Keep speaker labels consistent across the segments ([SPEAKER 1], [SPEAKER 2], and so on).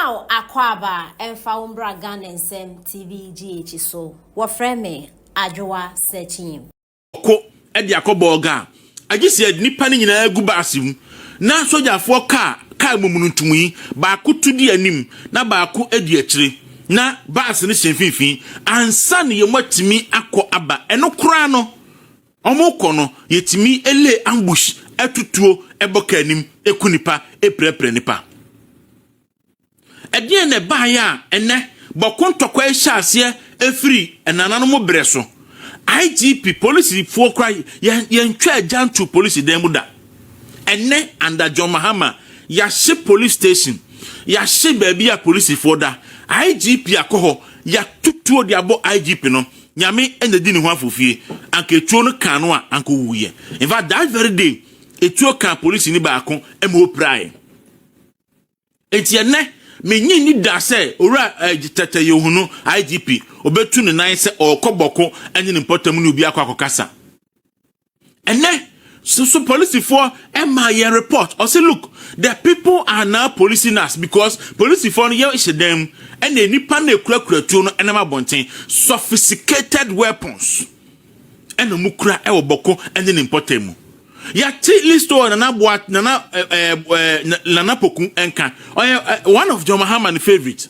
[SPEAKER 1] Mema wo akwaaba ɛmfa wo mbra Ghana Nsɛm TV GH so. Wɔfrɛ me Adwoa Sekyim.
[SPEAKER 2] Ko de akɔ Bolga a, agye sɛ yɛde nnipa no nyinaa gu baase mu, na sogyafoɔ kaa kaa momonontom yi, baako tu di anim na baako di akyire, na baase no hyɛ mfimfini ansa na yɛatumi akɔ aba. Ɛno koraa no, wɔkɔ no, yɛtumi lay ambush, atutuo bɔ kaa anim, ku nnipa, pirapira nnipa. Ɛdeɛn na ɛbaeɛ a ɛnnɛ Bɔko ntɔkwa yi hyɛ aseɛ ɛfiri nananom berɛ so? IGP, polisifoɔ koraa yɛn yɛntwa agya nto polisi dan mu da. Ɛnnɛ under John Mahama yɛahye police station, yɛahye baabi a polisifoɔ da. IGP akɔ hɔ, yɛato tuo de abɔ IGP no. Nyame na ɛdi ne ho afofie. Anka etuo no kaa no a, anka ɔwuiɛ. In fact, that very day, etuo kaa polisini baako ma ɔpiraeɛ. Enti ɛnnɛ, minnye nni da sɛ Owura Tetteh Yohuno, IGP, obetu ne nan sɛ ɔrekɔ Bɔko ne ne mpɔtam ne obi akɔ akɔkasa. Ɛnnɛ, so so polisifoɔ ɛmaa yɛn report, ɔse look, the people are now policing us because polisifoɔ no yɛhyɛ dan mu ɛna nnipa no ekurakura tuo no ɛnam abɔnten, sophisticated weapons. Ɛna ɔmo kura ɛwɔ Bɔko ɛne ne mpɔtam mu. Yɛate listo wɔ Nana Boa Nana ɛɛ ɛɛ Nana Poku nka. Ɔyɛ one of John Mahama ne favourite.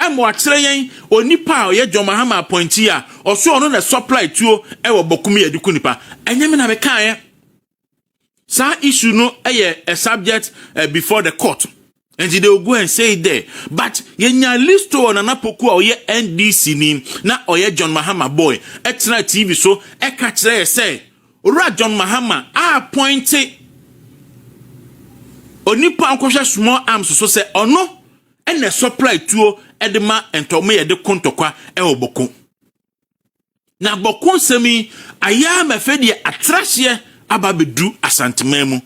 [SPEAKER 2] Ɛma wakyerɛ yɛn onipa a ɔyɛ John Mahama appointee a ɔso ɔno na supply tuo ɛwɔ Bɔko mu yɛde ku nipa. Ɛnyɛ me na mekaeɛ. Saa issue no yɛ a subject before the court. Nti they will go and say it there. But yɛnya listo wɔ Nana Poku a ɔyɛ NDC ni na ɔyɛ John Mahama boy ɛtena TV so ɛka kyerɛ yɛ sɛ Owura John Mahama a appointe onipa nkɔhwɛ small arms so sɛ ɔno ɛna supply tuo ɛde ma ntɔmo yɛde ko ntɔkwa ɛwɔ Bɔko. Na Bɔko nsɛm yi ayɛ ama afei deɛ atrahyeɛ aba abɛdu Asanteman mu.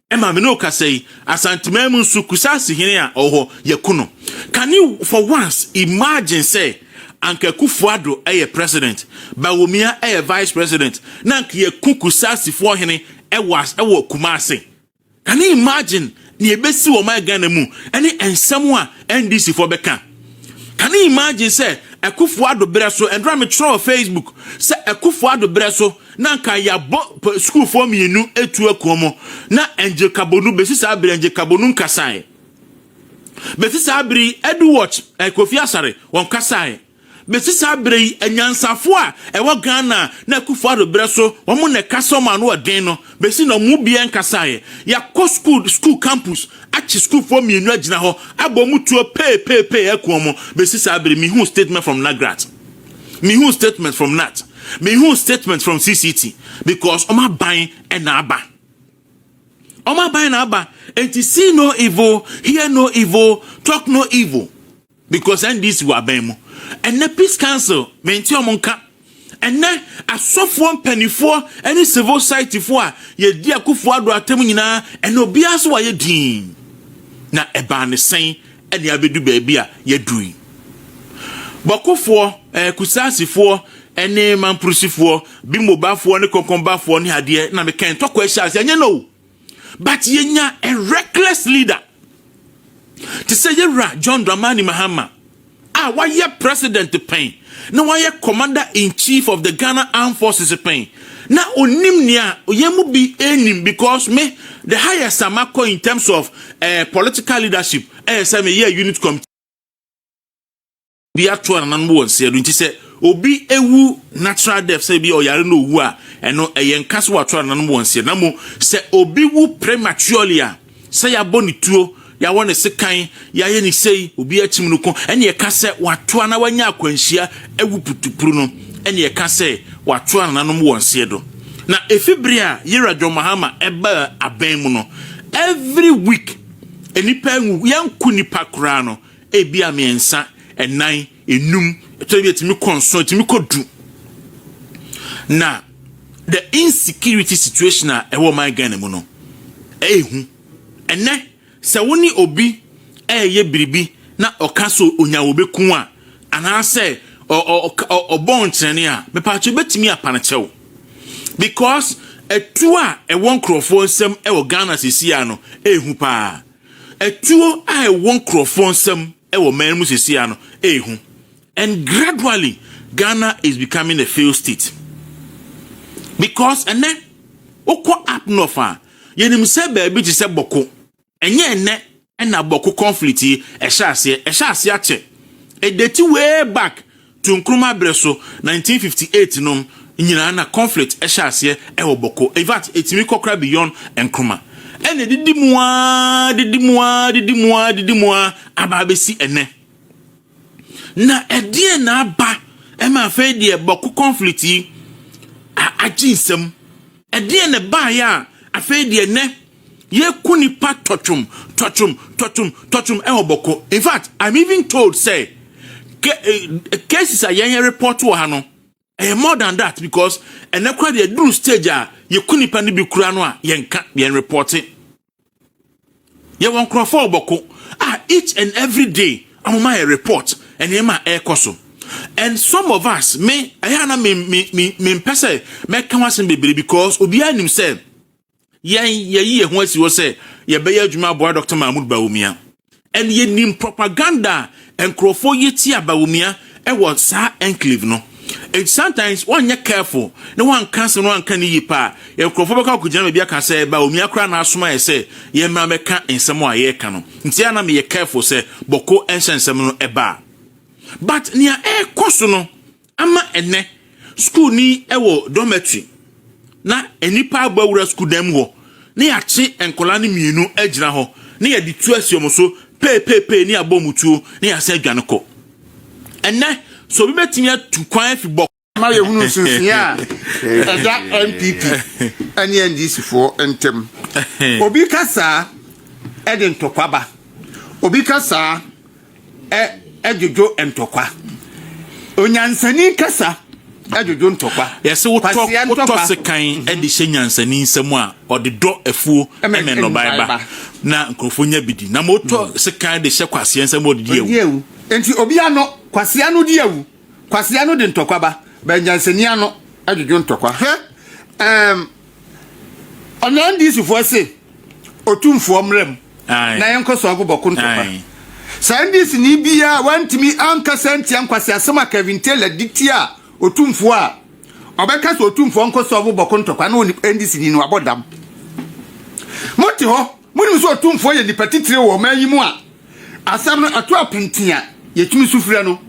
[SPEAKER 2] Ɛma me ne wo kasa yi, Asanteman mu nso Kusasi hene a ɔwɔ hɔ yɛku no. Can you for once imagine sɛ anka Akufo-Addo yɛ president, Bawumia yɛ vice president, na anka yɛku Kusasifoɔ hene ɛwɔ ɛwɔ Kumasi? Can you imagine nea ebesi wɔ ɔman Ghana mu ɛne nsɛm a NDC foɔ bɛka? Can you imagine sɛ Akufo Addo berɛ so, ɛndora metwerɛ wɔ Facebook sɛ Akufo Addo berɛ so na nka yɛabɔ sukuufoɔ mmienu etu akuo mu na Angel Kabonu besi saa bere Angel Kabonu nkasae. Besi saa bere yi Edu Watch Kofi Asare wɔn kasae. Besi saa bere yi, anyansafo a ɛwɔ Ghana na Akufo-Addo berɛ so wɔn na ɛkasa wɔn ano ɔden no, besi na wɔn mu biara nkasaeɛ. Yɛakɔ sukuu, sukuu campus, akye sukuufoɔ mmienu agyina hɔ, abɔ wɔn tuo peepeepee aku wɔn. Besi saa bere, mehuu statement from NAGRAT. Mehuu statement from NAT. Mehuu statement from CCT. Because wɔn aban na aba. Wɔn aban na aba. Enti see no evil, hear no evil, talk no evil. Because NDC wɔ aban mu. Ɛnɛ Peace Council, mente wɔn nka. Ɛnɛ asɔfoɔ mpanimfoɔ ne civil society foɔ a yɛdi Akufo Addo atam nyinaa, ɛnɛ obiara so wayɛ dinn. Na ɛbaa ne sɛn ɛne abɛdu baabi a yɛadu yi. Bɔkofoɔ, Kusaasifoɔ ne Mampurusifoɔ, Bimobafoɔ ne Kɔnkɔnbafoɔ ne adeɛ na meka ntɔkwa ahyɛ ase, ɛnyɛ no. But yɛnya a reckless leader. Te sɛ yɛwura John Dramani Mahama a wayɛ president pɛn na wayɛ commander in chief of the Ghana Armed Forces pɛn na onim nea yɛn mu bi anim because me the highest a makɔ in terms of political leadership ɛyɛ sɛ meyɛ unit committee bi ato nananom wɔ nseɛ do. Nti sɛ obi ewu natural death, sɛ bi ɔyare na owu a, ɛno ɛyɛ nka so wato nananom wɔ nseɛ. Na mo sɛ obi wu prematurely a, sɛ yɛabɔ ne tuo, yɛawɔ ne sekan, yɛayɛ ne sei, obi akyim no ko, ɛne yɛka sɛ watoa na wanya akwanhyia awu putupuru no, ɛne yɛka sɛ watoa nananom wɔ nseɛ do. Na efi bere a Yɛwura John Mahama ɛbaa abɛn mu no, every week nipa nwu. Yɛnko nipa koraa no, ebi a mmiɛnsa, ɛnan, enum, ɛtɔ bi etumi kɔ 7, etumi kɔ 10. Na the insecurity situation a ɛwɔ ɔman Ghana mu no ɛyɛ hu. Ɛnɛ sɛ wo ne obi ɛyɛ biribi na ɔka so onya wo bɛku a, anaasɛ ɔbɔ nkyerɛne a, mepatwo bɛtumi apanakyɛw because ɛtuo a ɛwɔ nkurɔfoɔ nsam ɛwɔ Ghana sisi a no ɛyɛ hu paa. Ɛtuo a ɛwɔ nkurɔfoɔ nsam. ɛwɔ man mu sesia no ɛɛhu, and gradually Ghana is becoming a failed state, because ɛnɛ wokɔ up north a, yɛnim sɛ baabi te sɛ Bawku, ɛnyɛ ɛnɛ ɛna Bawku conflict yi ɛhyɛ aseɛ. Ɛhyɛ aseɛ akyɛ. Ɛdate way back to Nkrumah berɛ so, 1958 nom nyinaa na conflict ɛhyɛ aseɛ ɛwɔ Bawku. In fact, ɛtumi kɔkora beyond Nkrumah, ɛna didi mu aa, didi mu aa, didi mu aa, didi mu aa, aba abɛsi ɛnɛ. Na ɛdeɛ na aba ɛma afei deɛ Bawku conflict yi agye nsɛm? Ɛdeɛ na baayɛ a afei deɛ nɛ yɛku nipa tɔtwom tɔtwom tɔtwom tɔtwom ɛwɔ Bawku? In fact, I'm even told sɛ cases a yɛn yɛ report wɔ ha no ɛyɛ more than that, because ɛnɛ kora deɛ duru stage a yɛku nipa no bi kura no a yɛnka yɛn report. Yɛwɔ nkurɔfoɔ wɔ Bawku a each and every day amoma yɛ report nneɛma a ɛrekɔ so. And some of us, me ɛyɛ ana me mpɛ sɛ mɛka ho asɛm bebree, because obiara nim sɛ yɛn yɛyi yɛn ho asi hɔ sɛ yɛbɛyɛ adwuma aboa Dr Mahmood Bawumia, and yɛnim propaganda a nkurɔfoɔ yɛ tia Bawumia ɛwɔ saa enclave no. And sometimes wɔnyɛ careful na wɔnka asɛm na wɔnka ne yie paa, yɛn nkurɔfoɔ bɛka akɔgyina baabi aka sɛ Bawumia koraa na asoma yɛ sɛ yɛmmra bɛka nsɛm a yɛreka no. Nti yɛn anam yɛ careful sɛ Bawku nhyɛ nsɛm no ɛbaa, but nea ɛrekɔ so no ama ɛnɛ school ni ɛwɔ dormitory na nnipa abɔ awura school dan mu hɔ na yɛakye nkɔlaa no mmienu agyina hɔ na yɛde tuo asi wɔn so peepeepee ne abɔ mu tuo na yɛasan adwane kɔ. Ɛnɛ so obi bɛtumi atu kwan afi bɔ
[SPEAKER 3] Ma yɛhunu nsonsonoeɛ a ɛda NPP ne NDC foɔ ntam. Obi ka saa ɛde ntɔkwa ba, obi ka saa ɛdwodwo ntɔkwa. Onyansani kasa ɛdwodwo ntɔkwa.
[SPEAKER 2] Yɛsɛ wotɔ
[SPEAKER 3] Kwasia
[SPEAKER 2] wotɔ
[SPEAKER 3] ntɔkwa.
[SPEAKER 2] Sekan de hyɛ nyansani nsɛm a ɔde dɔ afuo
[SPEAKER 3] ɛmɛ
[SPEAKER 2] ɛmɛ nnɔbae ba
[SPEAKER 3] nnɔbae ba.
[SPEAKER 2] Na nkurɔfoɔ nya bi di, na ma wotɔ sekan de hyɛ kwaseɛ nsɛm a ɔde di awu.
[SPEAKER 3] Ɔdi awu. Nti obi ano, kwasia no di awu, kwasia no de ntɔkwa ba, bɛn nyansani ano ɛdwodwo ntɔkwa. Hwɛ, ɔno NDC foɔ se Otumfoɔ mmerɛ mu na yɛnkɔ so ago Bawku ntɔkwa. Saa NDC ni biara wantumi ankasa ntia nkwasi asɛm a Kevin Taylor di tia Otumfoɔ a ɔbɛka sɛ Otumfoɔ nkɔ so ago Bawku ntɔkwa na ɔni NDC ni no abɔ dam. Mote hɔ, monim sɛ Otumfoɔ yɛ nipa titire wɔ ɔman yi mu a asɛm no ɛto apenten a yɛtumi so frɛ no.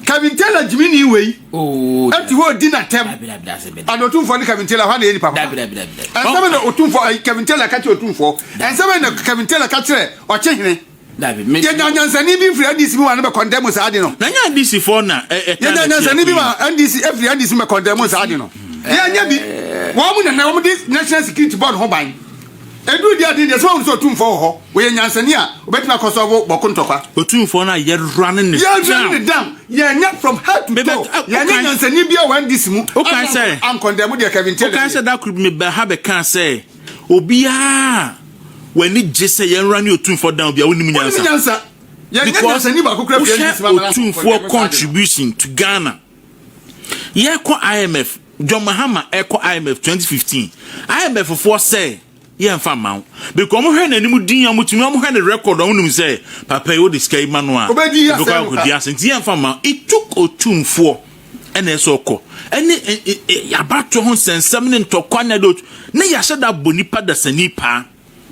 [SPEAKER 3] Kevin Taylor gyimi ni wei
[SPEAKER 4] Oh,
[SPEAKER 3] ɛte hɔ odi n'atɛm.
[SPEAKER 4] Dabi, dabi, dabi, dabi.
[SPEAKER 3] Ana Otumfoɔ ne Kevin Taylor hɔ na yɛ nipa papa?
[SPEAKER 4] Dabi, dabi, dabi, dabi.
[SPEAKER 3] Ɛnsɛm na Otumfoɔ ayi Kevin Taylor ka kyerɛ Otumfoɔ, ɛnsɛm na Kevin Taylor ka kyerɛ Ɔkyehene.
[SPEAKER 4] Dabi, me
[SPEAKER 3] Yɛnya nyansani bi firi NDC mu wa no bɛ condemn saa ade no.
[SPEAKER 2] Na nyɛ NDC foɔ na ɛka
[SPEAKER 3] Yɛnya nyansani bi ma NDC efiri NDC mu bɛ condemn saa ade no. Yɛnya bi wɔn mu nana wɔn de National Security Board ho ban edu di ade deɛ sɛ wɔn sɛ Otumfoɔ wɔ hɔ, wɔyɛ nyansani a obetumi akɔsɔfo Bawku ntɔkwa.
[SPEAKER 2] Otumfoɔ no a yɛwura ne ne
[SPEAKER 3] Yɛn ne dam yɛnya from head to toe. Yɛnya nyansani bi a wɔ NDC mu
[SPEAKER 2] Wokae sɛ-
[SPEAKER 3] ancondemn deɛ Kevin Taylor
[SPEAKER 2] Wokae sɛ da koro bi meba ha bɛkaa sɛ obiara w'ani gye sɛ yɛnwura ne Otumfoɔ down bia wonim
[SPEAKER 3] Wɔn
[SPEAKER 2] nyansa.
[SPEAKER 3] nyansa, yɛnya
[SPEAKER 2] Because
[SPEAKER 3] nyansani baako kura fi NDC mu
[SPEAKER 2] wohwɛ Otumfoɔ contribution to Ghana, yɛkɔ IMF, John Mahama ɛkɔ IMF 2015, IMF foɔ sɛ yɛmfa mma wo because ɔmo hwɛ n'anim din a ɔmotumi ɔmo hwɛ ne record, ɔmo nim sɛ papa yi wode sika yi ma no a
[SPEAKER 3] Obɛdi
[SPEAKER 2] ɔbɛkɔ
[SPEAKER 3] asɛm
[SPEAKER 2] akɔdi ase, nti yɛmfa mma wo. It took Otumfoɔ ɛna ɛsɛ ɔkɔ ɛne abatoɔ ho nsɛnsɛm ne ntɔkwa ne ɛde ne yɛahyɛ da bɔ nipa dasani paa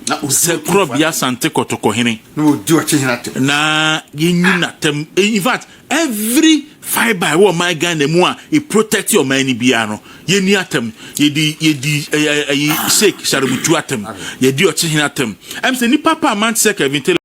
[SPEAKER 2] sɛ Korɔbea Asante Kɔtɔkɔhene.
[SPEAKER 3] Na wɔdi Ɔkyehene atɛm.
[SPEAKER 2] Na yɛnyi n'atɛm. In fact, every fibre ɛwɔ ɔman Ghana mu a e protect ɔman ni biara no, yɛni atɛm. Yɛdi ɛyɛ ɛyɛ Sheikh Sharubutu atɛm, yɛdi Ɔkyehene atɛm. Ɛm sɛ nipa pa amante sɛ Kevin Taylor.